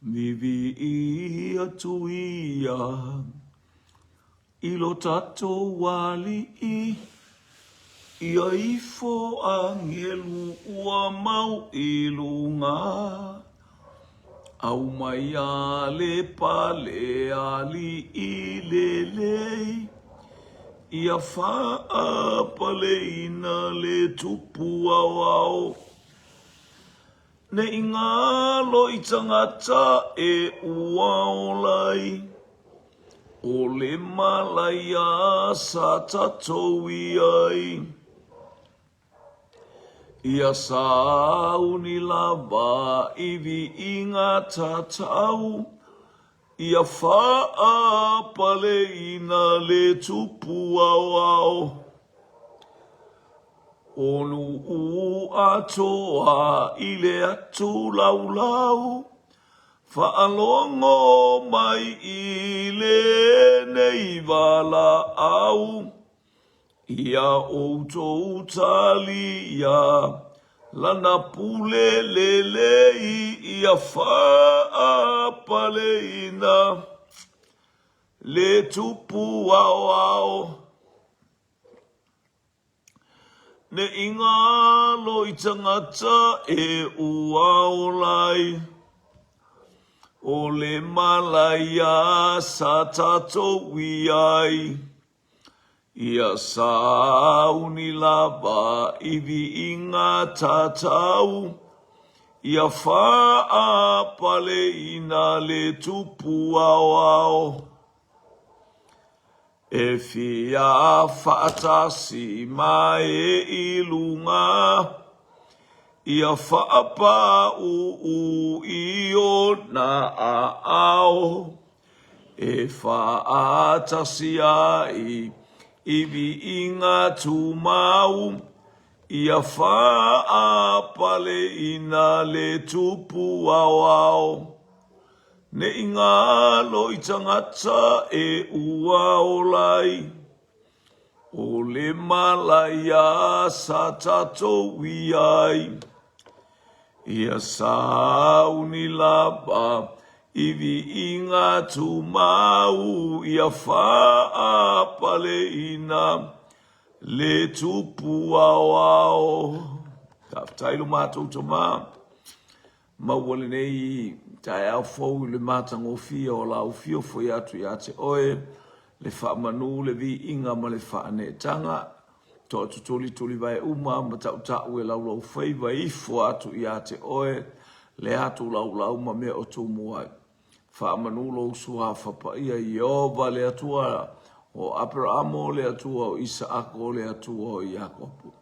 Viviia atu ia i lo tatou Alii, Ia ifo agelu ua mau i luga, Aumai a le pale alii lelei, Ia faapaleina le tupu aoao. Ne i galo i tagata e ua ola ai, O le malaia sa tatou i ai. Ia sauni lava i viiga tatau, Ia faapaleina le tupu aoao. O Nuu atoa i le atu laulau, Faalogo mai i lenei valaau, Ia outou talia lana pule lelei, Ia faapaleina le tupu aoao. Ne i galo i tagata e ua ola ai, O le malaia sa tatou i ai, Ia sauni lava i viiga tatau, Ia faapaleina le tupu aoao. E fia faatasi mai i luga, Ia faapāū i ona aao, E faatasi ai i viiga tumau, Ia faapaleina le tupu aoao. Ne i galo i tagata e ua ola ai, O le malaia sa tatou i ai. Ia sauni lava i viiga tumau, Ia faapaleina le tupu aoao. Faafetai lo matou Tama. Maua lenei taeao fou i le matagofie o lau afio foi atu ia te oe, le faamanu, le viiga ma le faaneetaga. Toatutuli tulivae uma ma tautau e laulaufaiva ifo atu ia te oe le atu laulau ma mea o tumu ai. Faamanu lou suafa paia Ieova le Atua o Aperaamo, le Atua o Isaako, le Atua o Iakopo.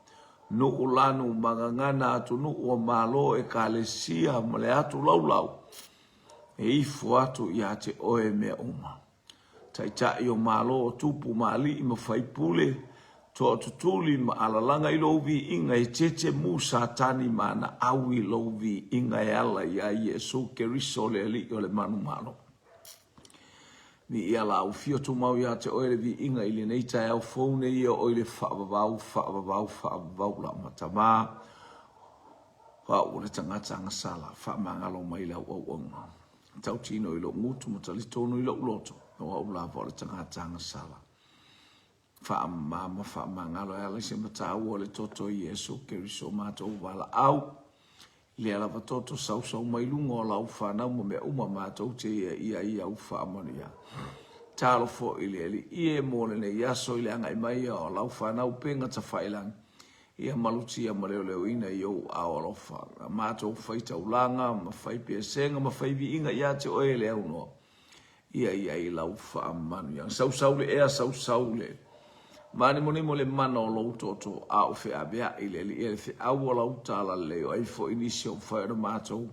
Nuu lanu ma gagana atunuu o Malo, Ekalesia ma le atu laulau e ifo atu ia te oe mea uma. Taitai o Malo o tupu ma alii ma faipule, toatutuli ma alalaga i lou viiga e tetemu Satani ma ana au i lou viiga e ala iā Iesu Keriso le Alii o le Manumalo. Viia la ufio tumau ia te oe le viiga i lenei taeao fou nei e oo i le faavavau, faavavau, faavavau la matama. O au o le tagata agasala, faamagalo mai lau auauna. Tautino i lou gutu ma talitonu i lou loto, o au lava o le tagata agasala. Faamama ma faamagalo e ala i se mataua o le toto i Iesu Keriso matou valaau. Lea lava toto sausau mai luga o lau fanau ma mea uma matou te ia ia i au faamanuia. Talo foi i le Alii e mo lenei aso i le agai mai o lau fanau upega tafailangi, ia malutia ma leoleoina i ou ao alofa. A matou fai taulaga ma fai pesega ma fai viiga ia te oe e le aunoa. Ia i ai lau faamanuiaga. Sausau le ea, sausau le mānimonimo le mana o lou toto, a o feaveai le alii e le feau o lau talalelei, o ai foi nisi o mafai ona matou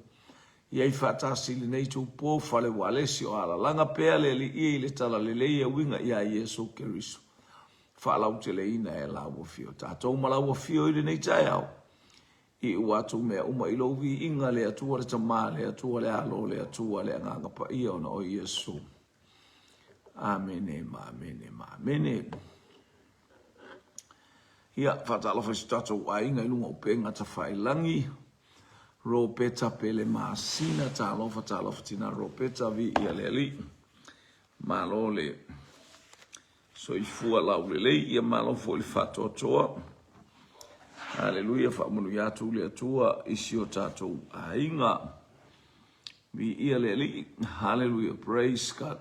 i ai faatasi i lenei itupo fale ualesi o alalaga pea le alii i le talalelei e uiga iā Iesu Keriso. Faalauteleina e lau afio tatou ma lau afio i lenei taeao. Iu atu mea uma i lou viiga, le Atua le Tama, le Atua le Alo, le Atua le Agaga Paia, ona o Iesu. Amene ma amene ma amene. Ia, faatalofa i so tatou aiga i luga o upega tafailagi. Ropeta Pele Masina, talofa, talofa tina Ropeta, viia le Alii. Malo le soifua laulelei, ia malo foi le faatoatoa. Haleluia, faamanuia atu le Atua i si o tatou aiga. Viia le Alii, haleluia, praise God.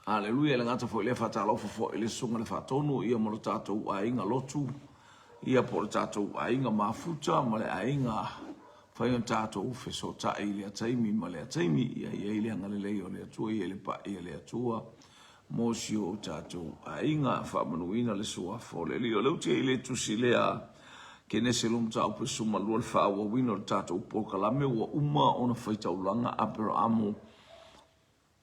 Aleluia, e le gata foi i lea faatalofa foi i le Susuga i le Faatonu ia ma lo tatou aiga lotu, ia po o le tatou aiga mafuta ma le aiga fai ona tatou fesootai i lea taimi ma lea taimi, ia i ai le agalelei o le Atua, ia i le pai a le Atua mo si o tatou aiga, faamanuina le suafa o le Alii. O lea ou te i le tusi lea Kenese lua mataupu 12 le faaauauina o le tatou polokalame ua uma ona faitaulaga Aperamo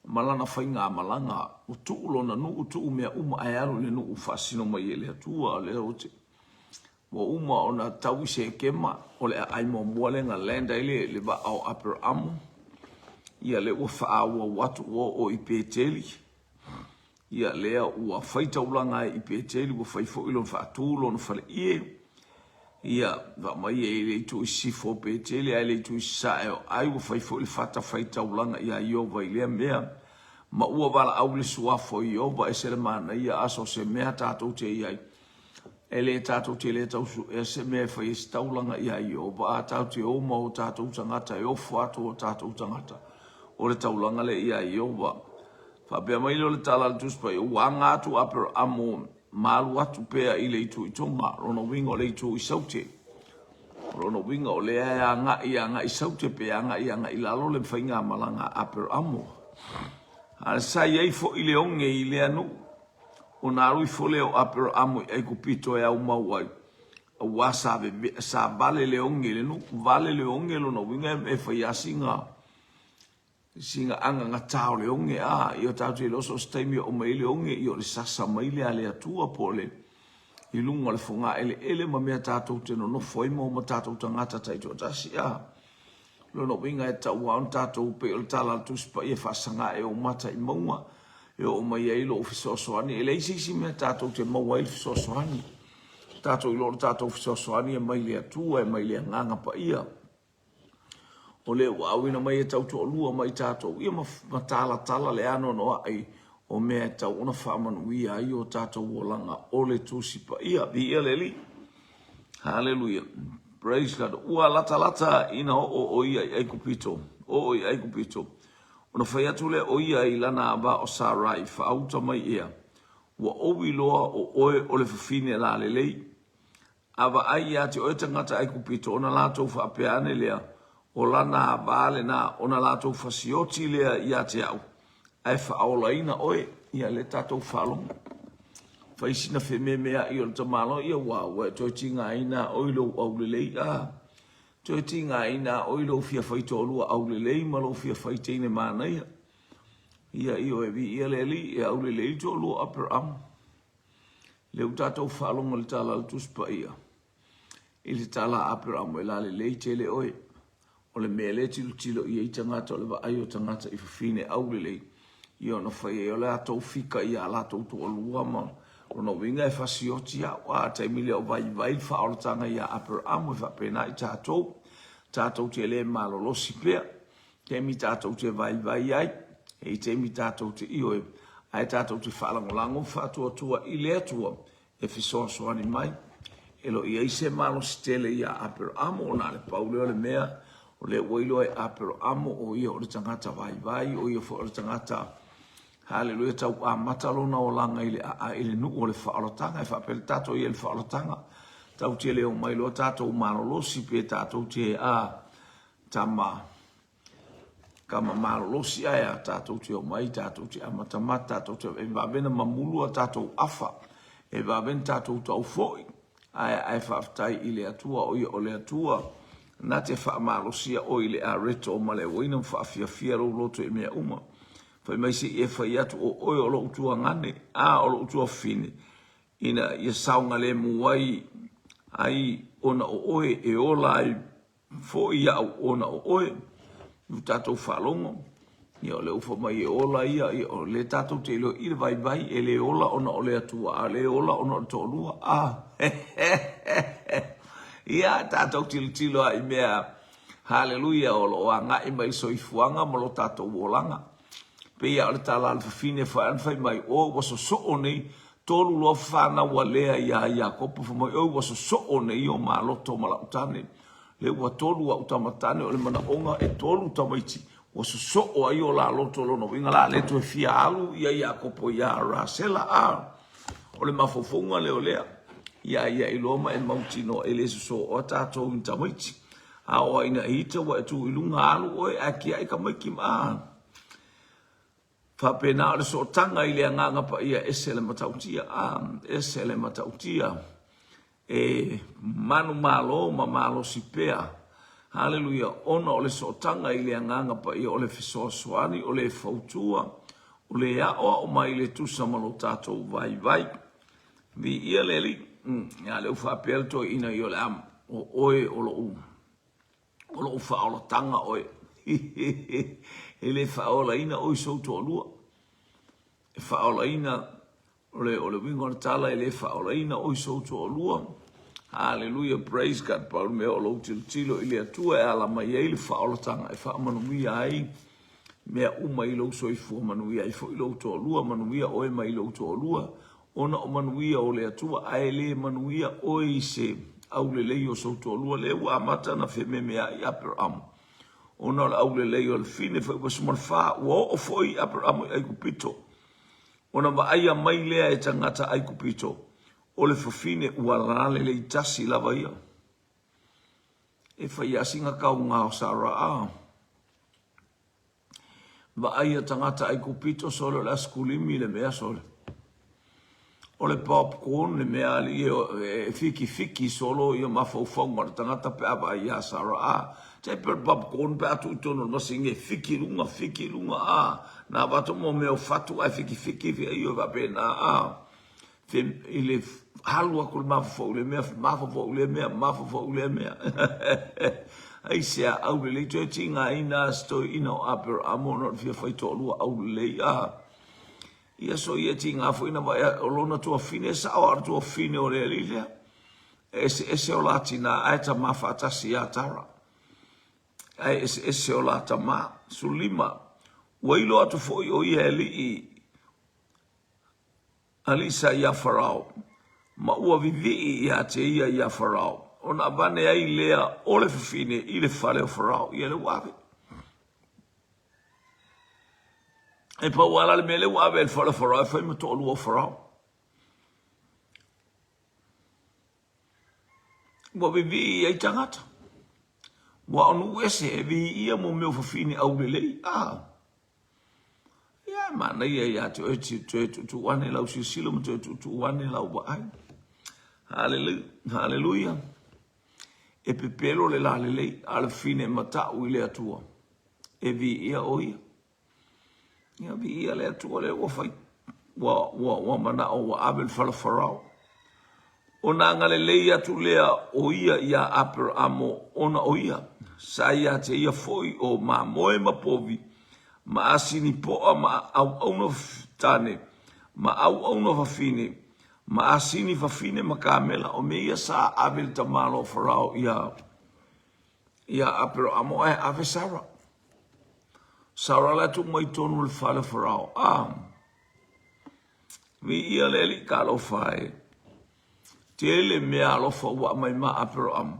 ma lana faigamalaga, ua tuu lona nuu, tuu mea uma ae alu i le nuu faasino mai e le Atua. O lea ou te, ua uma ona tau i Sekema, o le aai muamua lea na land ai le, le vaa o Aperamo. Ia lea ua faaauau atu ua oo i Peteli. Ia lea ua fai taulaga ai i Peteli, ua fai foi lona faatu lona faleie. Ia, faamai e i le itu i sisifo o Peteli ae le itu i sasae o Ai, ua fai foi le fata fai taulaga iā Ieova i lea mea. Ma ua valaau i le suafa o Ieova, ese le manaia, a so o se mea tatou te i ai, e le tatou te le tau suea se mea e fai ai se taulaga iā Ieova, a tatou te o ma o tatou tagata e ofo atu o tatou tagata, o le taulaga lea iā Ieova. Faapea mai lea o le tala a le Tusi Paia, ua aga atu Aperamo ma alu atu pea i le itu i Tonga, lona uiga o le itu i Saute. O lona uiga o lea e agai agai i Saute pe agai agai i lalo le faigamalaga a Aperamo. A sa i ai foi le oge i lea nuu, ona alu ifo lea o Aperamo i Aikupito e aumau ai, aua sa, sa vale le oge i le nuu. Vale le oge lona uiga e fai lava sina Sina agagatā o le oge, a, ia tatou te iloa so o se taimi e oo mai ai le oge, ia o le sasa mai lea a le Atua po o le i luga o le fogaeleele ma mea tatou te nonofo ai ma tatou tagata taitoatasi, a. Lona uiga e tatau lava ona tatou pei o le tala a le Tusi Paia faasaga e ou mata i mauga e oo mai ai lou fesoasoani. E leai se isi mea tatou te maua ai le fesoasoani. Tatou iloa o le tatou fesoasoani e mai le Atua, e mai le Agaga Paia. O lea ua auina mai e tau toalua ma i tatou, ia ma talatala le anoanoai o mea e tau ona faamanuia ai o tatou olaga o le Tusi Paia. Viia le Alii. Haleluia. Praise God. Ua latalata ina oo o ia i Aikupito. Oo i Aikupito. Ona fai atu lea o ia i lana ava o Sarai, faauta mai ea. Ua ou iloa o oe o le fafine lalelei. A vaai ia te oe tagata Aikupito, ona latou faapea ane lea, O lana ava lena, ona latou fasioti lea ia te au, ae faaolaina oe. Ia lea tatou faalogo. Fai sina fememeai o le tamaloa, ia ua, ua e toe tigaina oe i lou aulelei, a. Toe tigaina oe i lou fia fai toalua aulelei ma lou fia fai teine manaia. Ia, ioe, viia le Alii, e aulelei le toalua o Aperamo. Lea ua tatou faalogo i le tala a le Tusi Paia, i le tala a Aperamo, e lalelei tele oe. O le mea lea e tilotilo i ai tagata, o le vaai o tagata i fafine aulelei, ia ona fai ai o le a tou fika ia latou toalua ma lona uiga e fasioti au. A, taimi lea o vaivai le faaolataga ia Aperamo, e faapena i tatou, tatou te le malolosi pea. Taimi tatou te vaivai ai, e i taimi tatou te ioe, ae tatou te faalagolago ma faatuatua i le Atua e fesoasoani mai. E le o i ai se malosi tele iā Aperamo, na o le pau lea o le mea, o lea ua iloa e Aperamo o ia o le tagata vaivai, o ia foi o le tagata, haleluia, tau amata lona olaga i le aai, i le nuu o le faaolataga. E faapea le tatou ia i le faaolataga, tatou te le omai loa tatou malolosi pe tatou te, a, Tama, tama malolosi ae a tatou te omai, tatou te amatamata, tatou te, e vave na mamulu a tatou afa, e vave na tatou tau foi, ae, ae faafetai i le Atua, o ia o le Atua, na te faamalosia oe i le areto ma le uaina ma faafiafia lou loto i mea uma. Fai mai se i e fai atu, o oe o lou tuagane, a o lou tuafafine, ina ia saogalemu ai, ai ona o oe e ola ai Foi iaʻu ona o oe, i o tatou faalogo, ia o le ufa mai e ola ia, ia o le tatou te iloa i le vaivai, e le ola ona o le Atua, a o le ola ona o le toalua. A, Ia, tatou tilotilo lava i mea, haleluia, o lo o agai mai i le soifuaga ma lo tatou olaga. Pei lava o le tala a le fafine foi ana fai mai, O, ua sosoo nei, tolu loa fanau a Lea ia Iakopo, fai mai, Oi, ua sosoo nei o maloto ma lau tane. Lea ua tolu au tama tane, o le manaoga e tolu tamaiti, ua sosoo ai o la loto, lona uiga la le toe fia alu ia Iakopo ia Rasela. A o le mafaufauga lea o Lea, ia ia iloa ma e mautinoa e le sosooa tatou i ni tamaiti. A o ai na ita ua e tu i luga alu oe ae tiai tamaiti ma a. Faapena o le sootaga i le Agaga Paia ese le matautia, a ese le matautia. E manumalo ma malosi pea, haleluia, ona o le sootaga i le Agaga Paia, o le fesoasoani, o le fautua, o le aoao mai i le tusa ma lo tatou vaivai. Viia le Alii. Ia lea ua faapea le toeaina ia o le a, o oe o lou, o lou faaolataga oe. E le faaolaina oe i sou toalua. E faaolaina O le, o le uiga o le tala e le faaolaina oe i sou toalua. Haleluia, praise God. Pau le mea o lou tilotilo i le Atua e ala mai ai le faaolataga e faamanuia ai mea uma i lou soifua, manuia ai foi lou toalua, manuia oe mai lou toalua, ona o manuia o le Atua, ae le manuia oe i se aulelei o sou toalua. Lea ua amata na fememeai Aperamo, ona o le aulelei o le fine foi ua 14, ua oo foi Aperamo i Aikupito. Ona vaaia mai lea e tagata Aikupito, o le fafine ua lalelei tasi lava ia. E fai lava sina kauga o Sara a. Vaaia tagata Aikupito sole o le asikulimi le mea sole. O le popcorn le mea alii e fikifiki solo ia mafaufauga o le tagata pe a vaai ia Sara a. Tai pei o le popcorn pe a tuu i totonu o le masini e fiki i luga, fiki i luga, a, na avatu mo mea o fatu ae fikifiki fia ioe faapena, a, fe, i le alu atu le mafaufau i lea mea, mafaufau i lea mea, mafaufau i lea mea. Aisea, aulelei toe tigaina a si toeaina o Aperamo ona o le fia fai toalua aulelei, a. Ia so ia tiga foi na vaai o lona tuafine, e sao a o le tuafine o le alii lea. E eseese o la tina ae tama faatasi ia Tara. Ae eseese o la tama. 15, Ua ilo atu foi o ia e alii, alii sa ia Farao, ma ua vivii ia te ia ia Farao, ona avane ai lea o le fafine i le fale o Farao. Ia lea ua ave. E pau lava la le mea lea ua ave ai le fale o Farao e fai ma toalua o Farao. Ua vivii ai tagata. Ua o nuu ese e viia mo mea o fafine aulelei. Ah. Ia e manaia ia te oe toe tuutuu ane lau silasila ma toe tuutuu ane lau vaai. Haleluia. E pepelo le lalelei, a o le fafine e matau i le Atua, e viia o ia. Ia viia le Atua lea ua fai, ua, ua, ua manao ua ave le fala Farao. Ona agalelei atu lea o ia iā Aperamo ona o ia, sa ia te ia foi o mamoe ma povi, ma asini poa ma auauna tane, ma auauna fafine, ma asini fafine ma kamela, o mea ia sa ave le tamalo o Farao iā, iā Aperamo ae ave Sara. Sara la e tuu mai tonu le fale o Farao. Ah, viia le Alii talofa e. Tele mea alofa ua aumai ma Aperamo.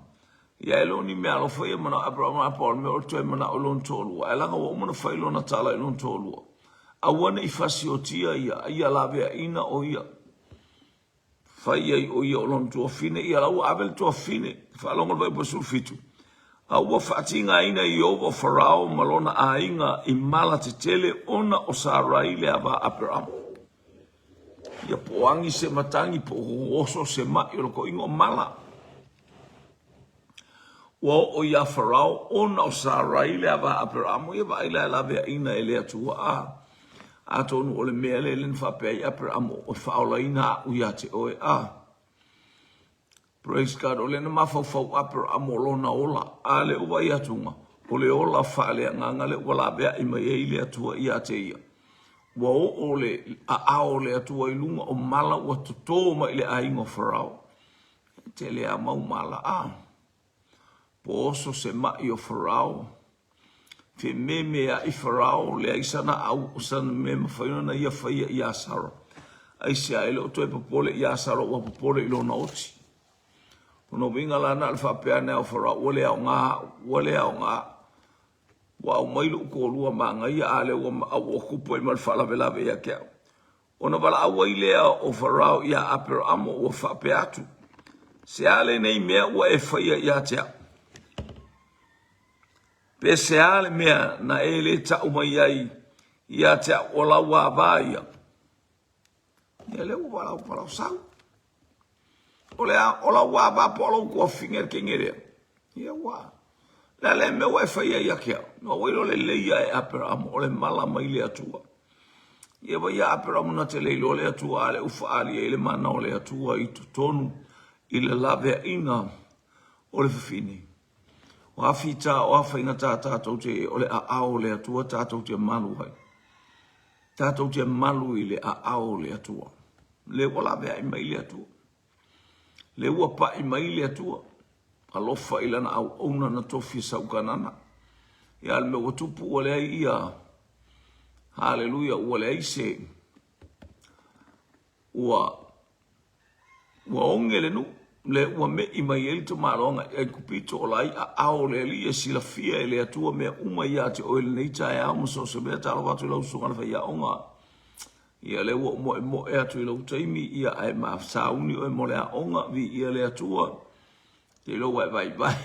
Ia e le o ni mea alofa ia manao Aperamo a pau o le mea o le toe manao i lona toalua. Ae leaga ua uma ona fai lona tala i lona toalua. Aua ne i fasiotia ia, a ia laveaina o ia. Fai ai o ia o lona tuafine, ia la ua ave le tuafine, faalogo le Fuaiupu 17. A ua faatigaina Ieova o Farao ma lona aiga i mala tetele ona o Sarai le ava a Aperamo. Ia po o agi se matagi, po o oso se maʻi o le toʻiga o mala. Ua oo iā Farao ona o Sarai le ava a Aperamo, ia vaai la e laveaina e le Atua. A, atonu o le mea lea lea na faapea ai Aperamo, e faaolaina aʻu iā te oe. A, praise God, o lea na mafaufau Aperamo lona ola, a lea ua vaai atuga, o le ola faaleagaga lea ua laveai mai ai le Atua iā te ia. Ua oo le aao o le Atua i luga o mala ua totō mai i le aiga o Farao. E tele a mau mala. A. Poso se maʻi o Farao, Fememeaʻi Farao, leai sana au, sana mea mafai ona ia faia iā Sara. Aisea, e le o toe popole iā Sara ua popole i lona oti. Ona uiga la na o le faapea ane ao Farao, ua le aoga au, ua le aoga. Ua aumai loʻu toalua magaia a lea ua ua tupu ai ma le faalavelave ia te au. Ona valaau ai lea o Farao iā Aperaamo ua faapea atu, Se a lenei mea ua e faia ia te au? Pe se a le mea na e le tau mai ai ia te au o lau ava ia? Ia lea ua valaau Farao sau. O le a, o lau ava po o lou tuafafine le teine lea. Ia ua, le a le mea ua e faia ia te au? Na ua iloa lelei ia e Aperamo o le mala mai le Atua. Ia vai ia Aperamo na te le iloa le Atua a le ufa alia i le mana o le Atua i totonu i le laveaiga o le fafine. O a fita, o a faigata tatou te, o le aao o le Atua tatou te malu ai. Tatou te malu i le aao o le Atua. Le ua laveai mai le Atua. Le ua pai mai le Atua. Alofa i lana auauna na tofi e sau Kanana. Ia le mea ua tupu ua leai ia. Haleluia, ua leai se ua Ua oge le nuu, le ua meʻi mai ai le tamaloaga i Aikupito, o la iʻa ao le Alii e silafia e le Atua mea uma ia te oe i lenei taeao ma so o se mea. Talofa atu i lau susuga le faiaoga, ia lea ua ou moemoe atu i lou taimi, ia ae ma sauni oe mo le aoga, viia le Atua, te iloa ua e vaivai.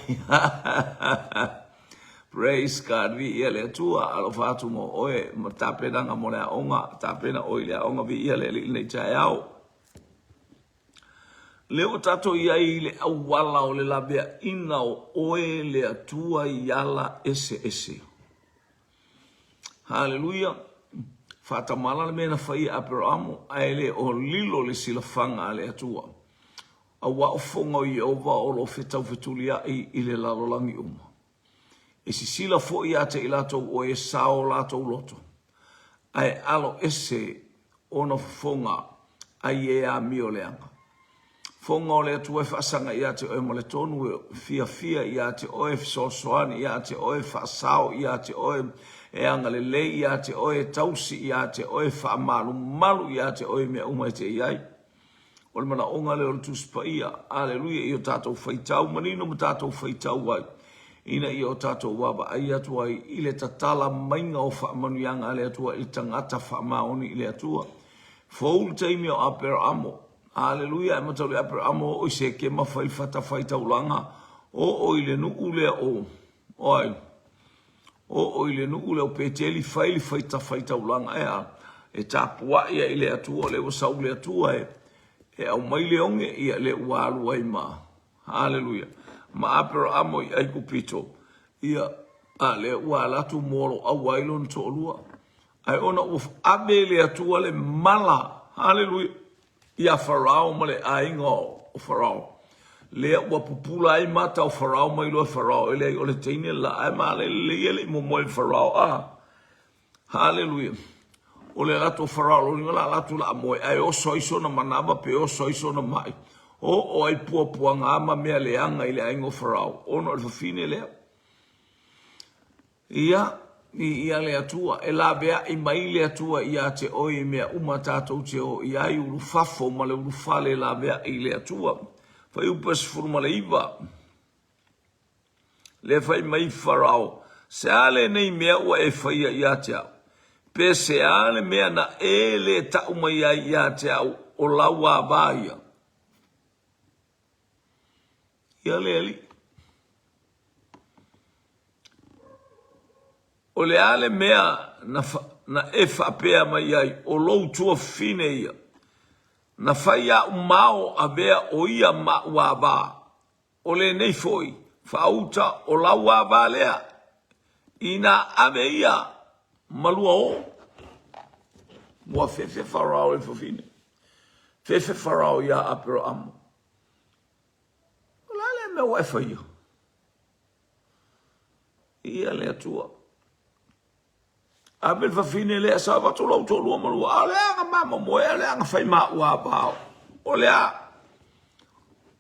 Praise God, viia le Atua, alofa atu mo oe ma tapenaga mo le aoga, tapena oe i le aoga, viia le Alii i lenei taeao. Lea ua tatou i ai i le auala o le laveaiina o oe le Atua i ala eseese. Haleluia! Faatamala le mea na fai e Aperamo, ae le o lilo le silafaga a le Atua. Aua o fofoga o Ieova o lo o fetaufetuliai i le lalolagi uma. E sisila foi ia te i latou o e sao o latou loto, ae alo ese ona fofoga ai e amio leaga. Fofoga o le Atua e faasaga ia te oe ma le tonu, e fiafia ia te oe, e fesoasoani ia te oe, e faasao ia te oe, e agalelei ia te oe, e tausi ia te oe, e faamalumalu ia te oe i mea uma e te i ai. O le manaoga lea o le Tusi Paia, aleluia, i o tatou faitau manino ma tatou faitau ai, ina ia o tatou vaavaai atu ai i le tatala maiga o faamanuiaga a le Atua i le tagata faamaoni i le Atua. Fou le taimi o Aperamo, aleluia, e amata i Aperamo oo i Sekema fai le fatafaitaulaga, oo i le nuu lea o, o ai? Oo i le nuu lea o Peteli fai le fatafaitaulaga e a? E tapuai ai i le Atua, lea ua sau le Atua e, e aumai le oge, ia lea ua alu ai ma, haleluia, ma Aperamo i Aikupito, ia, a lea ua ala atu moloaua ai lona toalua. Ae ona ua ave e le Atua le mala, haleluia, iā Farao ma le aiga o Farao, lea ua pupula ai mata o Farao ma iloa e Farao, e leai o le teine le la, ae malele lelei e le i momoe ma Farao. A, haleluia! O le alu atu o Farao, lona uiga o le a alu atu o le a moe, ae oso ai sona manava pe oso ai sona mai. Oo ai puapuaga ma mea leaga i le aiga o Farao, ona o le fafine lea. Ia, viia le Atua, e laveai mai le Atua ia te oe i mea uma tatou te o i ai, ulufafo ma le ulufale e laveai i le Atua. Fuaiupu 19. Lea fai mai Farao, Se a lenei mea ua e faia ia te au? Pe se a le mea na e le tau mai ai ia te au o lau ava ia? Ia le Alii. O le a le mea na, na e faapea mai ai, o lou tuafafine ia? Na fai aʻu mao avea o ia maʻu ava, o lenei foi faauta o lau ava lea, inā ave ia ma lua o. Ua fefe Farao i le fafine, fefe Farao iā Aperamo. O le a lea mea ua e faia? Ia le Atua. Ave le fafine lea sa avatu lou toalua ma lua. A o le aga mamomoe, a o le aga fai maua a vao. O le a.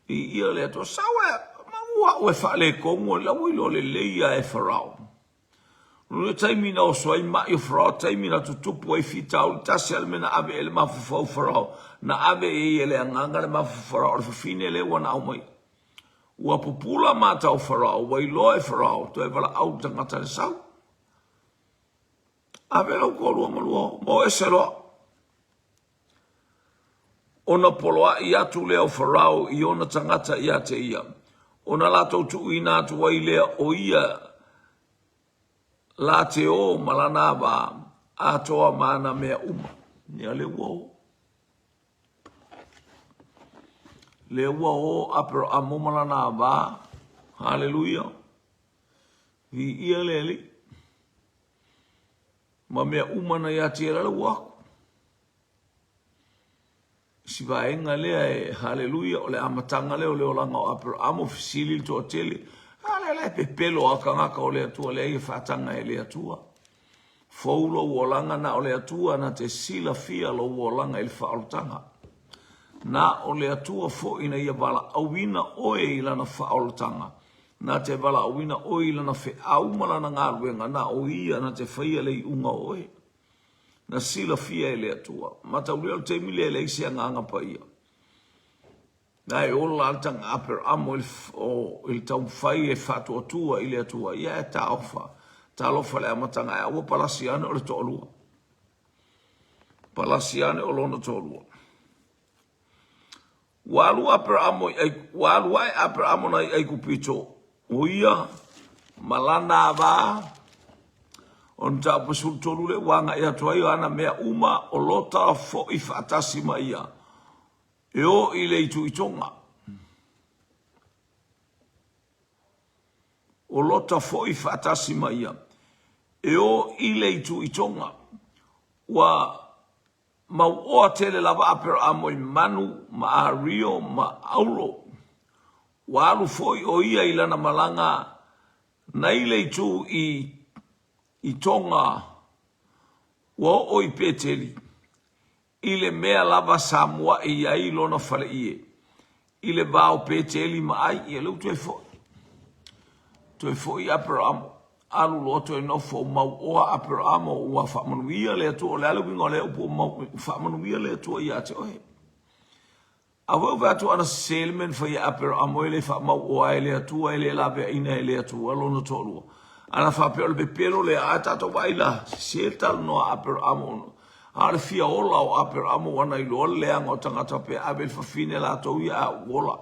I ia le Atua. Sau e, O au e faaletonu, o la ua iloa lelei lava e Farao. O le taimi na oso ai maʻi o Farao, taimi na tutupu ai fitauli, tasi lava le mea na ave i ai le mafaufau o Farao, na ave i ai e le Agaga le mafaufau o Farao, o le fafine lea ua na aumaia. Ua pupula mata o Farao, ua iloa e Farao, toe valaau le tagata i le sau. Ave lou toalua ma lua ma o ese loa. Ona poloaʻi atu lea o Farao i ona tagata ia te ia, ona latou tuuina atu ai lea o ia la te o ma lana ava atoa ma ana mea uma. Ia lea ua o. Lea ua o Aperamo ma lana ava. Haleluia. Viia le Alii. Ma mea uma na ia te ia lea ua aku. Si vaega lea e haleluia o le amataga lea o le olaga o Aperamo fesili le toatele. A lea la e pepelo a tagata o le Atua lea ia faataga e le Atua. Fou lou olaga na o le Atua na te silafia lou olaga i le faaolataga. Na o le Atua foi na ia valaauina oe i lana faaolataga. Na te valaauina oe i lana feau ma lana galuega, na o ia na te faia le iuga o oe. Na silafia e le Atua. Mataulia o le taimi lea e leai se agaga paia. Na e ola le taga Aperamo i le taumafai e faatuatua i le Atua, ia e taofa. Talofa le amataga e aua palasi ane o le toalua. Palasi ane o lona toalua. Ua alu Aperamo i ua alu ae Aperamo na i Aikupito, o ia ma lana ava, o le mataupu 13 lea ua agai atu ai o ana mea uma, o Lota foi faatasi ma ia, e o i le ituitoga. O Lota foi faatasi ma ia, e o i le ituitoga. Ua Mauoa tele lava Aperamo i manu ma ario ma aulo. Ua alu foi o ia i lana malaga nai le itu i i Tonga ua oo i Peteli, i le mea lava sa muaʻi ai lona faleie. I le va o Peteli ma Ai, ia lea ua toe foi. Toe foi Aperamo, alu loa toe nofo, mauoa Aperamo, ua faamanuia le Atua. O le a le uiga o lea upu ua faamanuia le Atua ia te oe? A foi ua fai atu ana sese le mea na fai e Aperamo e le faamauoa ai le Atua, e le laveaiina e le Atua lona toalua. Ana faapea o le pepelo lea, a tatou vaai la, sese le talanoa a Aperamo. A o le fia ola o Aperamo ua na iloa le leaga o tagata pe ave i le fafine latou ia a ua ola.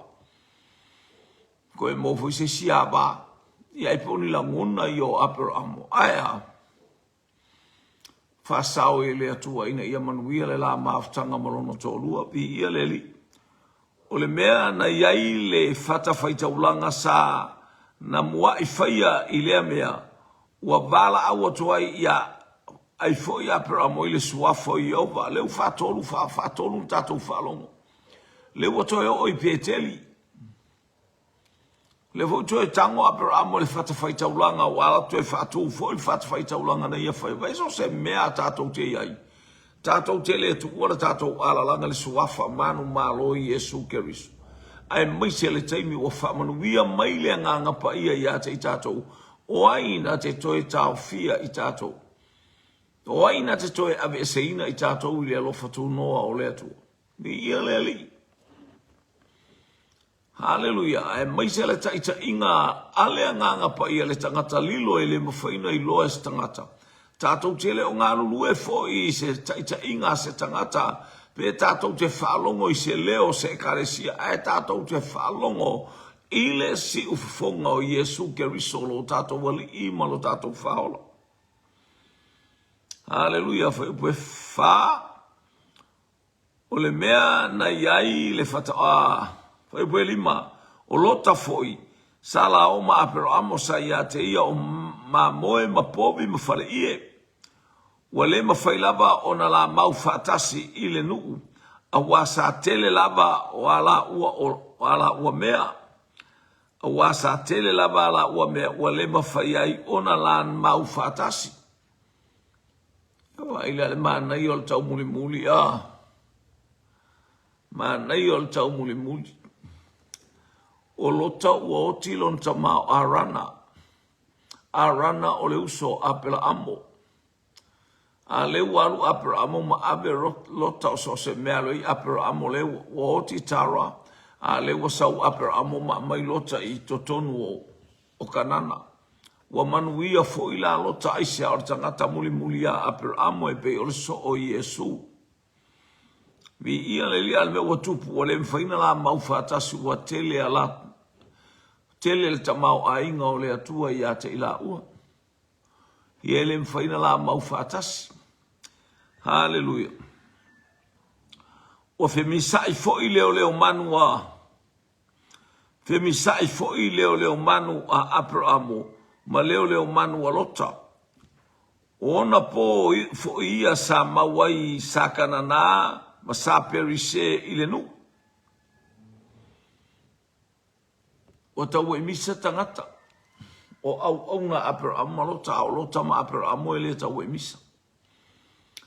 Koe maua foi se isi ava. Ia ai pe o ni lagona ia o Aperamo. Ae a? Faasao e le Atua ina ia manuia le la mafutaga ma lona toalua. Viia le Alii. O le mea na i ai le fatafaitaulaga sa na muaʻi faia i lea mea, ua valaau atu ai ia ai foi Aperamo i le suafa o Ieova. Lea ua faatolu, faatolu le tatou faalogo. Lea ua toe oo i Peteli. Lea foi toe tago Aperamo i le fatafaitaulaga ua ala toe faatu foi le fatafaitaulaga na ia faia. Vaai so o se mea a tatou te i ai. Tatou te le tuua le tatou alalaga i le suafa manumalo i Iesu Keriso. Aemaise le taimi ua faamanuia mai le Agaga Paia ia te i tatou, o ai na te toe taofia i tatou? O ai na te toe aveeseina i tatou i le alofa tunoa o le Atua? Viia le Alii! Haleluia! Aemaise le taitaiga a le Agaga Paia, le tagata lilo e le mafai ona iloa e se tagata. Tatou te le o galulue foi i se taitaiga a se tagata, pe tatou te faalogo i se leo o se Ekalesia, ae tatou te faalogo i le siufofoga o Iesu Keriso, lo tatou Alii ma lo tatou Faaola. Haleluia! Fuaiupu e fa. O le mea na i ai le fataoa fuaiupu e lima, o Lota foi, sa lao ma Aperamo sa ia te ia o mamoe ma povi ma faleie. Ua le mafai lava ona la mau faatasi i le nuu, auā sa tele lava o a lāua o a lāua mea. Auā sa tele lava a lāua mea ua le mafai ai ona la mau faatasi. Vaai la le manaia o le taumulimuli a. Manaia o le taumulimuli. O Lota ua oti lona tama o Arana. Arana o le uso o Aperaamo. A lea ua alu Aperaamo ma ave Lota o so o se mea alo i Aperaamo lea ua oti Tara, a lea ua sau Aperaamo ma aumai Lota i totonu o o Kanana. Ua manuia foi la Lota aisea o le tagata mulimuli ia Aperaamo e pei o le soo o Iesu. Viia le Alii a le mea ua tupu ua le mafai ona la mau faatasi ua tele a la tele le tamaoaiga o le Atua ia te i laua. Ia e le mafai ona la mau faatasi. Haleluia. Ua femisa'i foi leoleomanu a Femisa'i foi leoleomanu a Aperamo ma leoleomanu a Lota. O ona pō foi ia sa mau ai sa Kanana ma sa Perise i le nuu. Ua tauemisa tagata o auauna a Aperamo ma Lota, a o Lota ma Aperamo e le tauemisa.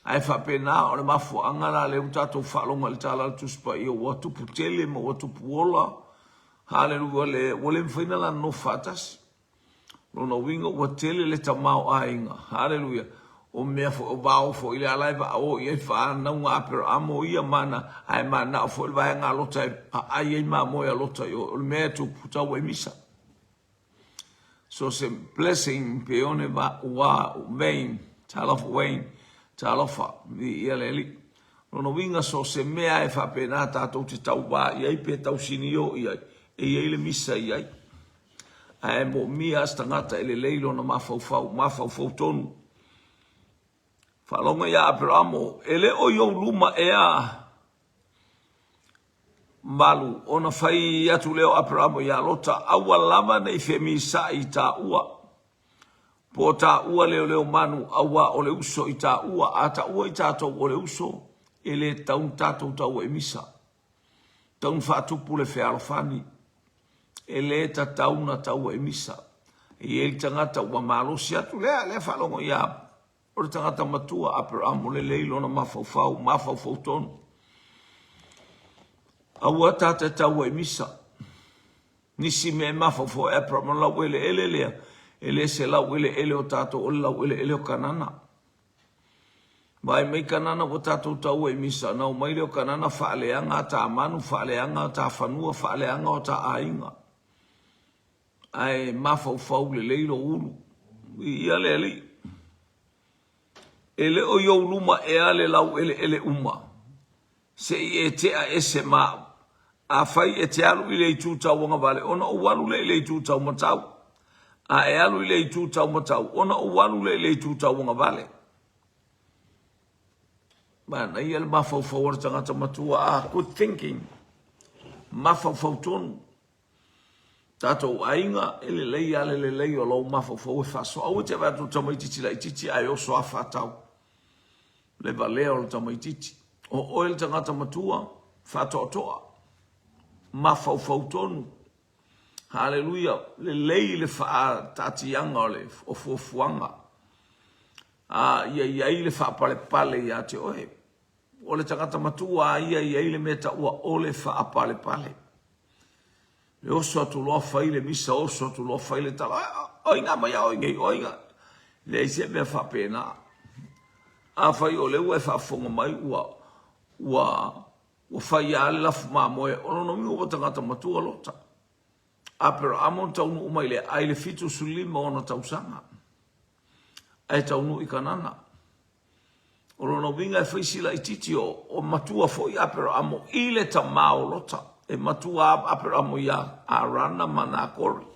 Ae faapena, o le mafuaaga la lea ua tatou faalogo ai i le Tala o le Tusi Paia ua tupu tele ma ua tupu ola, haleluia, ua le mafai ona la nonofo faatasi. Lona uiga ua tele le tamaoaiga, haleluia, o mea foi, o vao foi lea la e vao i ai fanauga a Aperaamo ia mana, ae manao foi le vaega a Lota e aai ai mamoe a Lota i o, o le mea e tupu, tau ai misa. So se blessing pe one va ua vein, talofa Wayne, talofa, viia le Alii. Lona uiga so se mea e faapena tatou te tauvā i ai pe tausinio i ai, e i ai le misa i ai. Ae moomia a se tagata e lelei lona mafaufau, mafaufau tonu. Faalogo ia Aperamo, e le o i ou luma ea malu, ona fai atu lea o Aperamo iā Lota, Aua lava ne i femisaʻi i tāua, po o tāua leoleomanu, auā o le uso i tāua, a taua i tātou o le uso, e le tatau ona tātou taua i misa. Tatau ona faatupu le fealofani, e le tatau ona taua i misa. E i ai le tagata ua malosi atu lea, lea faalogo iā O le tagata matua Aperamo lelei lona mafaufau, mafaufau tonu. Aua ta te taua i misa. Nisi mea e mafaufau e Aperamo laueleele lea, e le se laueleele o tatou o le laueleele o Kanana. Vaai mai Kanana ua tatou taua i misa, na omai lea o Kanana faaleaga a ta manu, faaleaga a ta fanua, faaleaga o ta aiga. Ae mafaufau lelei lou ulu. Viia le Alii. E le o i ou luma ea le laueleele uma, se i e tea ese ma au. Afai e te alu i le itu tauagavale, ona ou alu lea i le itu taumatau. A e alu i le itu taumatau, ona ou alu lea i le itu tauagavale. Manaia le mafaufau o le tagata matua. Ah, good thinking. Mafaufau tonu. Tatou aiga, e lelei a le lelei o lou mafaufau e faasoa. Aua e te vaai atu i le tamaitiiti laitiiti ae oso a faatau le valea o le tamaitiiti. O oe le tagata matua, faatoatoa, mafaufau tonu. Haleluia, lelei le faataatiaga o le o fuafuaga. A ia i ai le faapalepale ia te oe. O le tagata matua a ia i ai le mea taua o le faapalepale. E oso atu loa fai le misa, oso atu loa fai le tala, o ai ngā mai a oi nei, o ai ngā. Leai se mea faapena. Afai o lea ua e faafofoga mai ua, ua, ua fai lava le lafu mamoe, o lona uiga ua tagata matua Lota. Aperaamo na taunuu mai le ai le 75 ona tausaga, ae taunuu i Kanana. O lona uiga e fai si laitiiti o, o matua foi Aperaamo i le tama o Lota. E matua Aperaamo iā Arana ma Nakori.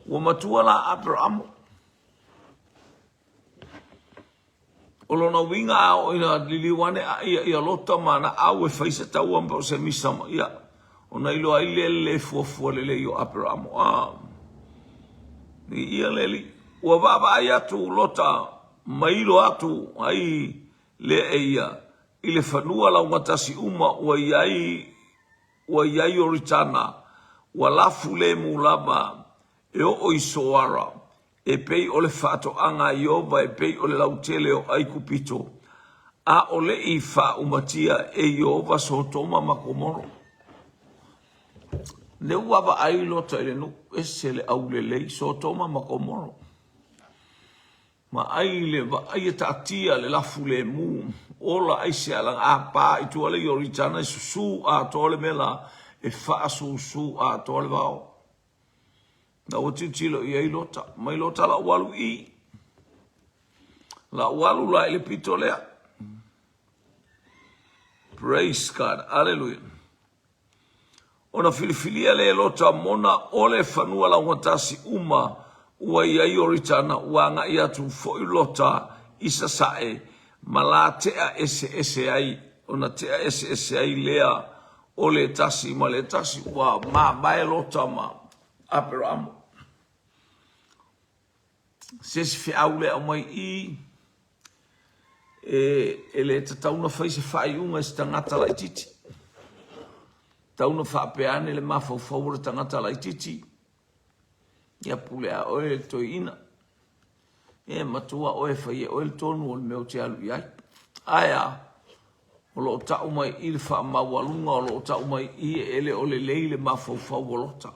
Ua matua la Aperaamo. O lona uiga a oo ina liliu ane a ia ia Lota ma ana au e fai se taua ma se misa ma ia, ona iloa ai lea le le fuafua lelei o Aperaamo. A, i ia le alii. Ua vaavaai atu Lota ma ilo atu ai lea e ia i le fanua laugatasi uma ua i ai ua i ai Ioritana, ua lafu lemu lava e oo i Soara, e pei o le faatoaga a Ieova e pei o le lautele o ʻAigupito, a ʻole i faaʻumatia e Ieova Sotoma ma Komoro. Lea ua vaai Lota i le nuu, ese le aulelei, Sotoma ma Komoro. Vaai le vaai e taatia le lafu lemu, ola ai se alaga a pa i tua le Ioritana e susu atoa le mea la, e faasusu atoa le vao. Na ua tilotilo i ai Lota, mai Lota la ua alu i i. La ua alu la i le pito lea. Praise God. Hallelujah. Ona filifilia lea e Lota mona o le fanua laugatasi uma ua i ai Ioritana, ua agai atu foi Lota i sasae ma la tea eseese ai, ona tea eseese ai lea o le tasi ma le tasi. Ua mavae Lota ma Aperamo. Se isi feau lea aumai i e, e le tatau ona fai se faaiuga i se tagata laitiiti. Tatau ona faapea ane le mafaufau o le tagata laitiiti, ia pule a oe le toeaina. E matua oe e fai e oe le tonu o le mea ou te alu i ai. Ae a, o lo o tau mai i le faamaualuga, o lo o tau mai i e le o lelei le mafaufau o Lota.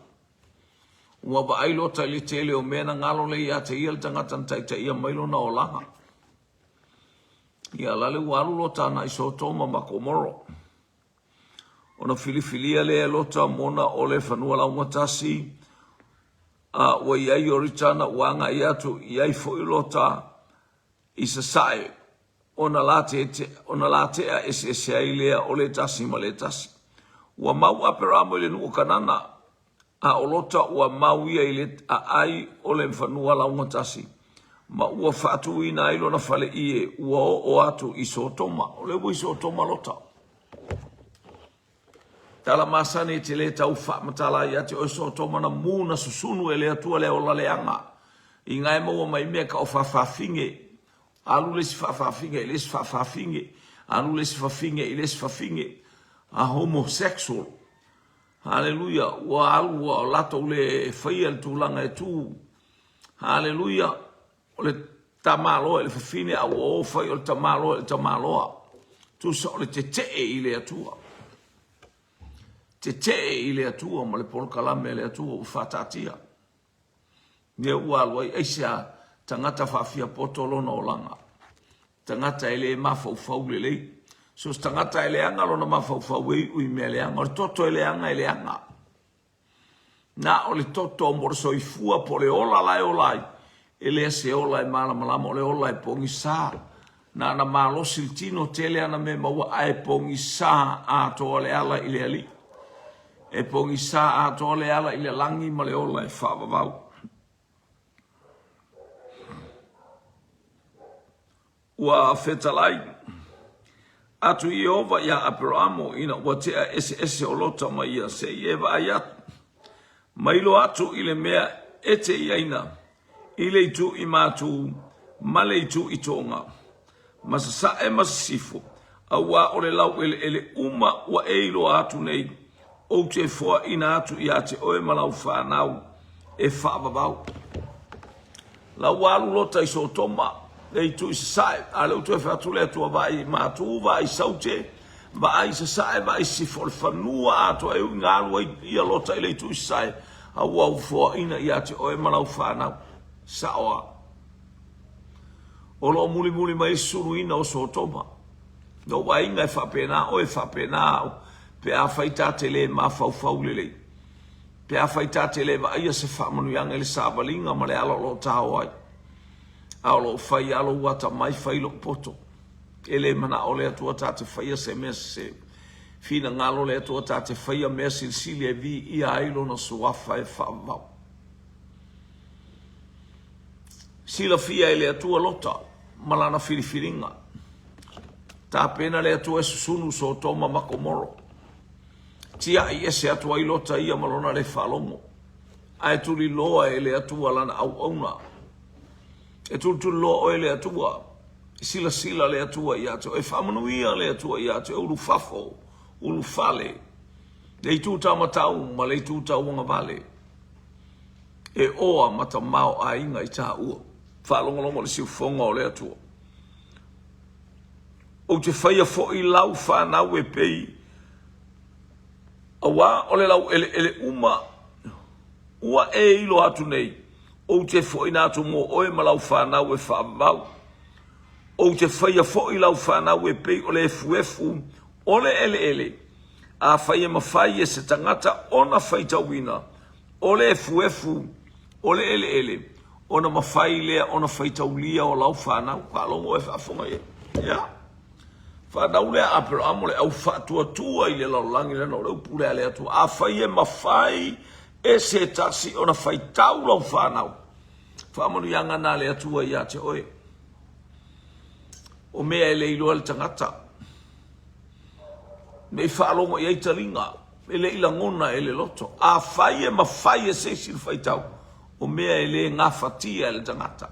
Ua vaai Lota i le tele o mea na galo lea ia te ia le tagata na taitaia mai lona olaga. Ia lale ua alu Lota agai Sotoma ma Komoro. Ona filifilia lea e Lota mona o le fanua laugatasi, a ua i ai Ioritana ua agai atu i ai foi Lota i sasae, ona la te, ona la tea eseese ai lea o le tasi ma le tasi. Ua mau Aperamo i le nuu o Kanana, a o Lota ua mau ia i le aai o le fanua laugatasi, ma ua faatuina ai lona fale ie, ua oo atu i Sotoma. O lea ua i Sotoma Lota. Tala masani e te le tau faamatala ai ia te oe Sotoma na mu na susunu e le Atua le ola leaga. I nga e maua mai mea ka o faafafine, alu le isi faafafine i le isi faafafine, alu le isi fafine i le isi fafine, a homosexual. Haleluia, ua alu ua latou le faia le tulaga e tu. Haleluia, o le tamaloa i le fafine a ua o fai o le tamaloa i le tamaloa. Tusa o le tetee i le Atua. Tetee i le Atua ma le polokalame a le Atua ua faataatia. Lea ua alu ai aisea tagata faafiapoto lona olaga. Tagata e le mafaufau lelei. So se tagata e leaga lona mafaufau e iu i mea leaga. O le toto e leaga e leaga. Na o le toto mo le soifua po o le ola la e ola ai, e le se ola e malamalama, o le ola e pogisa. Na ona malosi le tino, tele ana mea maua, ae pogisa atoa le ala i le Alii. E pogisa atoa le ala i le lagi ma le ola e faavavau. Ua fetalai atu Ieova iā Aperamo ina ua tea eseese o Lota ma ia, se i e vaai atu, ma iloa atu i le mea e te iaina i le itu i Matū ma le itu i Toga, ma Sasae ma Sisifo, auā o le laueleele uma ua e iloa atu nei, ou te foaina atu iā te oe ma lau fanau e faavavau. La ua alu Lota i Sotoma, le itu i sasae, a lea ua toe fai atu le Atua, Vaai i Matu, vaai i Saute, vaai i sasae, vaai i sisifo, o le fanua atoa e ui na alu ai ia Lota i le itu i sasae, a ua foaina ia te oe ma lau fanau. Sao a. O lo o mulimuli mai le suluina o Sotoma. Lou aiga e faapena oe, e faapena au, pe afai ta te le mafaufau lelei. Pe afai ta te le vaaia se faamanuiaga i le savaliga ma le ala o lo o taoa ai, a o lo o fai lava lou atamai, fai lou poto. E le manao le Atua ta te faia se mea sese. Finagalo le Atua ta te faia mea silisili e viia ai Lona Suafa e faavavau. Silafia e le Atua Lota ma lana filifiliga. Tapena le Atua e susunu Sotoma ma Komoro. Tiai ese atu ai Lota ia ma lona le faalogo, ae tuliloa e le Atua lana auauna. E tulituliloa oe e le Atua, e silasila le Atua ia te oe, e faamanuia le Atua ia te oe, ulufafo, ulufale, le itu taumatau ma le itu tauagavale, e oa ma tamaoaiga i taua. Faalogologo i le siufofoga o le Atua. Ou te faia foi lau fanau e pei. Auā o le laueleele uma ua e iloa atu nei, ou te foʻina atu mo oe ma lau fanau e faavavau. Ou te faia foʻi lau fanau e pei o le efuefu o le eleele, afai e mafai e se tagata ona faitauina o le efuefu o le eleele, ona mafai lea ona faitaulia o lau fanau. Faalogo oe faafofoga i ai. Ia. Fanau lea a Aperahama o le au faatuatua i le lalolagi leaga o le upu lea a le Atua. Afai e mafai e se tasi ona faitau lau fanau, faamanuiaga na a le Atua ia te oe. O mea e le iloa e le tagata, ne i faalogo i ai taliga, e le i lagona e le loto. Afai e mafai e se isi ona faitau, o mea e le gafatia e le tagata,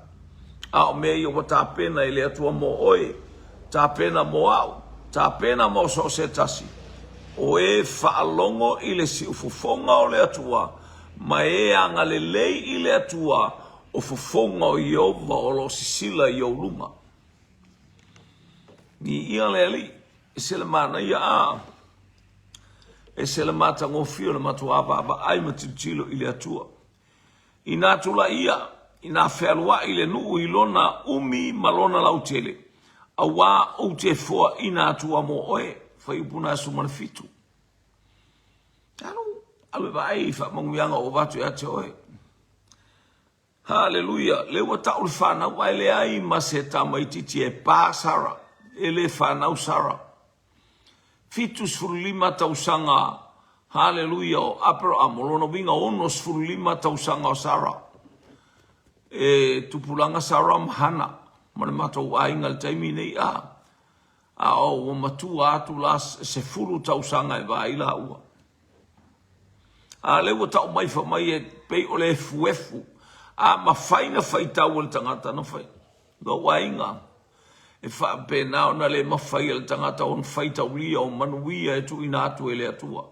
a o mea ia ua tapena e le Atua mo oe, tapena mo au, tapena mo so o se tasi, o e faalogo i le siufofoga o le Atua, ma e agalelei i le Atua, o fofoga o Ieova o lo o sisila i ou luma. Viia le Alii, ese le manaia a, ese le matagofie o le matuā vaavaai ma tilotilo i le Atua. Inā tulai ia, inā fealuaʻi le nuu i lona umi ma lona lautele, auā ou te foaʻina Atua mo oe, Fuaiupu 17. Alu, alu e vaai i faamanuiaga ua avatu ia te oe. Haleluia! Lea ua tau le fanau ae leai ma se tamaititi e pa Sara, e le fanau Sara. 75 tausaga, haleluia, o Aperaham, o lona uiga 65 tausaga o Sara. E tupulaga Sara ma Hana ma le matou aiga i le taimi nei, a, a ua matua atu la 10 tausaga e va ai laua. A lea ua tau mai fai mai e pei o le efuefu. A mafai na faitau e le tagata na fai. Lou aiga, e faapena ona le mafai e le tagata ona faitaulia o manuia e tuuina atu e le Atua.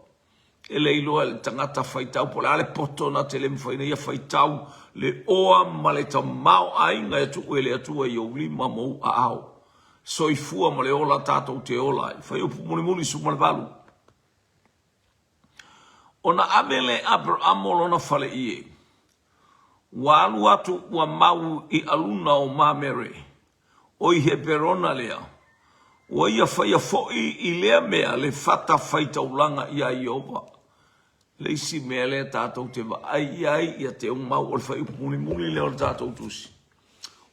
E le iloa e le tagata faitau po o le a le poto na te le mafai ona ia faitau le oa ma le tamaoaiga e tuu e le Atua i ou lima ma ou aao. Soifua ma le ola tatou te ola ai. Fuaiupu mulimuli 18. Ona ave lea e Aperamo lona faleie, ua alu atu ua mau i aluna o Mamere, o i Heperona lea, ua ia faia foʻi i lea mea le fata faitaulaga iā Ieova. Le isi mea lea tatou te vaai i ai ia teumau o le fuaiupu mulimuli lea o le tatou tusi,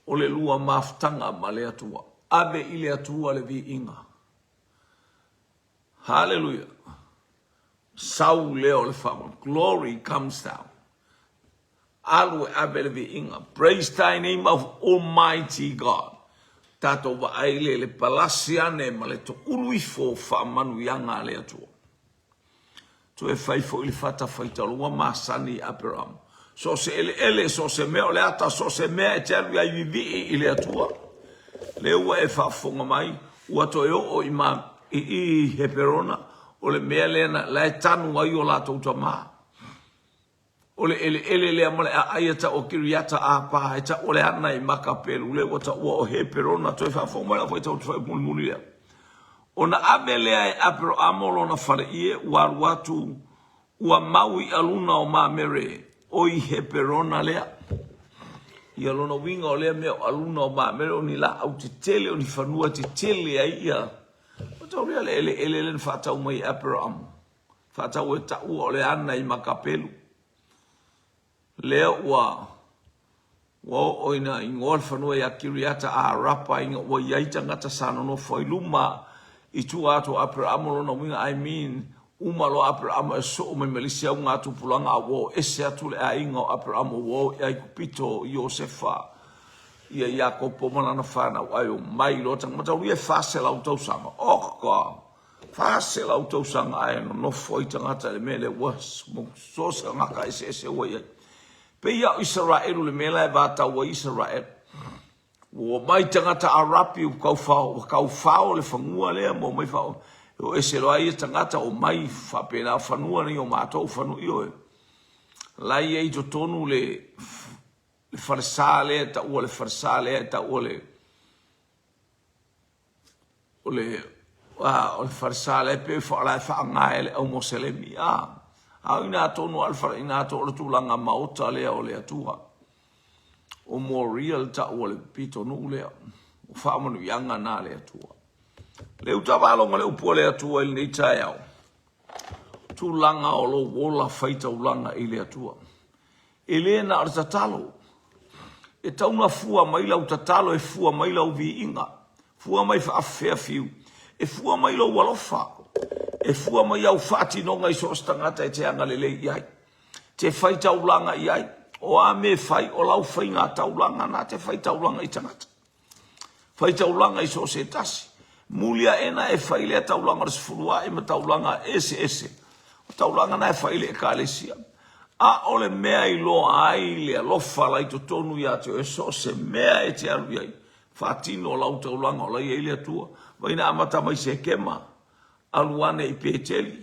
o le lua mafutaga ma le Atua. Ave i le Atua le viiga. Hallelujah. Sau lea o le faamamalu. Glory comes down. Alu e ave le viiga. Praise thy name of Almighty God. Tatou vaai le le palasi ane ma le toulu ifo o faamanuiaga a le Atua. Toe fai foi le fata faitalo ua masani i Aperahama. So o se eleele, so o se mea o le ata, so o se mea e te alu i ai vivii i le Atua. Lea ua e faafofoga mai, ua toe oo i, ma, i, i Heperona, o le mea lea na, la e tanu ai o latou tamā. O le eleele lea ma le aai e tau o Kiriata Apa, e tau o le ana i Makapelu, lea ua taua o Heperona, toe faafofoga mai lau faitau te whai mulimuli lea. Ona ave lea e Aperoamo lona faleie, ua alu atu, ua mau i aluna o Mamere, o i Heperona lea. Ia lona uiga o lea mea o aluna o Mamere, o ni laau tetele, o ni fanua tetele ai ia. O tau lea le eleele lea na faatau mai e Aperoamo. Faatau e taua o le ana i Makapelu. Lea ua ua oo ina igoa le fanua ia Kiriata Arapa ina ua i ai tagata sa nonofo ai luma i tua atu o Aperamo lona uiga I mean uma loa Aperamo e soo mai ma le isi augatupulaga a ua oo ese atu le aiga o Aperamo ua oo i Aikupito i Iosefa ia Iakopo ma lana fanau ae omai loa tagata mataulia e 400 tausaga oka 400 tausaga ae nonofo ai tagata i le mea lea ua so se tagata eseese ua i ai. Pei a o Isaraelu le mea la e vatau ai Isaraelu. Ua omai tagata Arapi ua taufao, ua taufao le fanua lea ma omai fao. E o ese loa ia tagata omai faapena fanua nei o matou fanua ioe. La i ai i totonu le le falesa lea e taua le falesa lea e taua le o le O le falesa lea pei o la e faaaoga e le au Moselemi. A o ina tonu lava le fale ina o le tulaga maota lea o le Atua. O Moria le tau o le pitonuu lea. O faamanuiaga na a le Atua. Le utavaloga o le upu a le Atua i lenei taeao, tulaga o lou ola faitaulaga i le Atua. E le na o le tatalo. E tau na fua mai lau tatalo, e fua mai lau viiga, fua mai faafefea fiu, e fua mai lou alofa, e fua mai au faatinoga i so o se tagata e te agalelei i ai, te fai taulaga i ai. O a mea e fai, o lau faiga taulaga na te fai taulaga i tagata. Fai taulaga i so o se tasi. Muli aena e fai lea taulaga o le sefulua'i ma taulaga eseese. O taulaga na e fai i le Ekalesia. A o le mea i loa ai le alofa la i totonu ia te oe so o se mea e te alu i ai, faatino lau taulaga o la i ai le Atua. Vai na amata mai Sekema, alu ane i Peteli,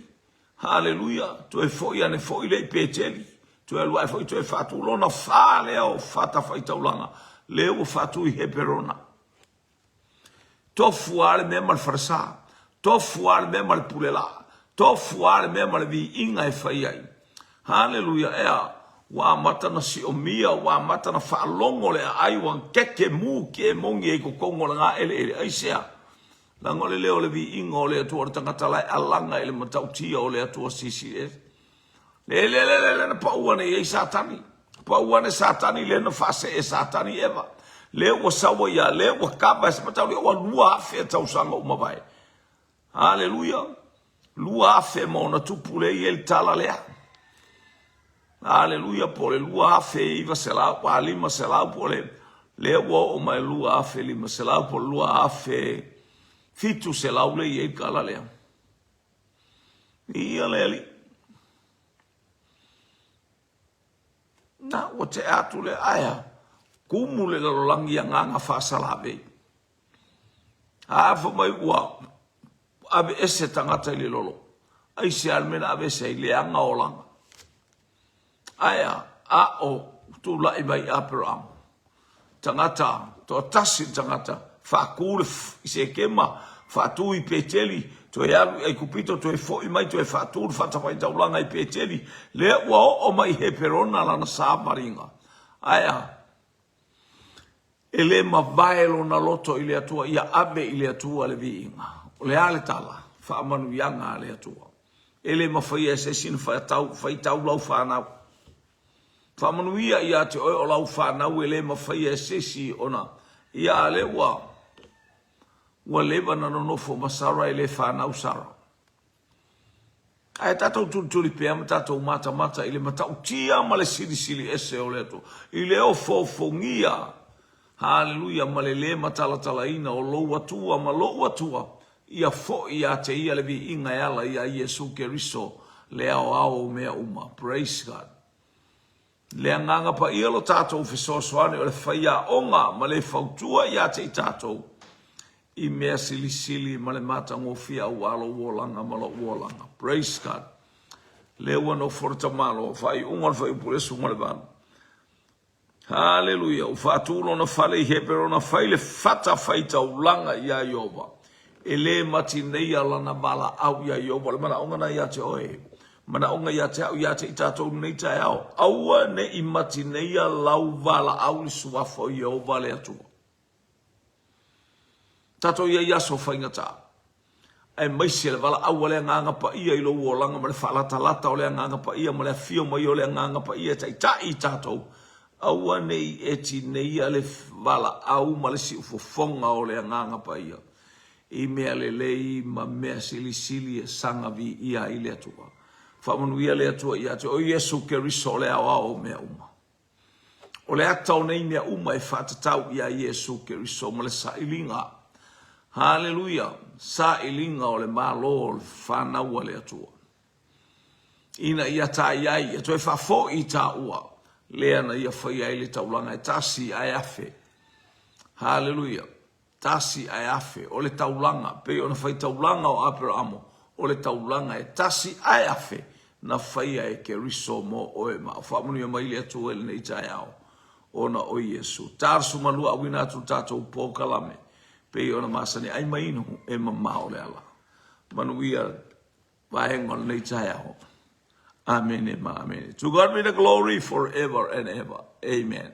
Haleluia! Toe foi ane foi lea i Peteli, toe alu ae foi toe faatu lona fa lea o fatafaitaulaga, lea ua faatu i Heperona. Tofu lava le mea ma le falesa, tofu lava le mea ma le pulelaa, tofu lava le mea ma le viiga e fai ai. Haleluia! Ea, ua amata na siomia, ua amata na faalogo le aai, ua keke mu ke mongi ai totonu o le gaeleele. Aisea? Leaga o le leo o le viiga o le Atua o le tagata la e alaga i le matautia o le Atua Silisili Ese. Le le le le le na pau ane i ai Satani. Pau ane Satani le na faasee Satani Eva. Le ua saua ia, le ua kava e se matauli ua 2000 tausaga ua mavae. Haleluia. 2000 ma ona tupu le i ai le tala lea. Aleluia, po o le 2900, a 500, po o le, lea ua oo mai 2500, po o le 2700 lea i ai le tala lea. Ia le Alii. Na, ua tea atu le aea, kumu le lalolagi i agaga faasalavei. A fai mai ua aveese tagata i le lolo. Aisea le mea na aveese ai? Leaga olaga. Ae a? A o tulai mai Aperamo, tagata, toatasi le tagata, faatu le i Sekema, faatu i Peteli, toe alu i Aikupito, toe foi mai, toe faatu le fatafaitaulaga i Peteli, lea ua oo mai i Heperona lana savaliga. Ae a? E le mavae lona loto i le Atua, ia ave i le Atua le viiga. O le a le tala? Faamanuiaga a le Atua. E le mafaia e se isi ona faatau, faitau lau fanau. Faamanuia ia te oe o lau fanau e le mafaia e se isi ona, ia a lea ua, ua leva na nonofo ma Sara e le fanau Sara. Ae tatou tulituli pea ma tatou matamata i le matautia ma le silisili ese o le Atua, i le ofoofogia, haleluia, ma le lē matalatalaina o lou Atua ma lou Atua, ia foi ia te Ia le viiga e ala iā Iesu Keriso, le Aoao o mea uma. Praise God. Le Agaga Paia lo tatou fesoasoani o le faiaoga ma le fautua ia te i tatou i mea silisili ma le matagofie aua lou olaga ma lou olaga. Praise God. Lea ua nofo le tamaloa, faaiuga o le fuaiupu 18. Haleluia! Ua faatu lona fale i Heperona, fai le fata faitaulaga iā Ieova. E le matineia lana valaau iā Ieova. O le manaoga na ia te oe. Manaoga ia te au, ia te i tatou i lenei taeao. Aua ne i matineia lau valaau i le suafa o Ieova le Atua. Tatou i ai aso faigata, aemaise le valaau a le Agaga Paia i lou olaga ma le faalatalata o le Agaga Paia ma le afio mai o le Agaga Paia e taitai i tatou, aua ne i e tineia le valaau ma le siufofoga o le Agaga Paia i mea lelei ma mea silisili e saga viia ai le Atua. Faamanuia le Atua ia te oe, Iesu Keriso o le aoao o mea uma. O le ata o nei mea uma e faatatau iā Iesu Keriso ma le sailiga, haleluia, sailiga o le Malo o le fanau a le Atua, ina ia tai ai, ia toe faafoi i taua, lea na ia faia ai le taulaga e tasi ae afe. Haleluia. Tasi ae afe, o le taulaga, pei ona fai taulaga o Aperamo, o le taulaga e tasi ae afe na faia e Keriso mo oe ma au. Faamanuia mai le Atua i lenei taeao, ona o Iesu. 42 auina atu le tatou polokalame, pei ona masani ai ma inu e mamao le ala. Manuia vaega o lenei taeao. Amene ma amene. To God be the glory forever and ever. Amen.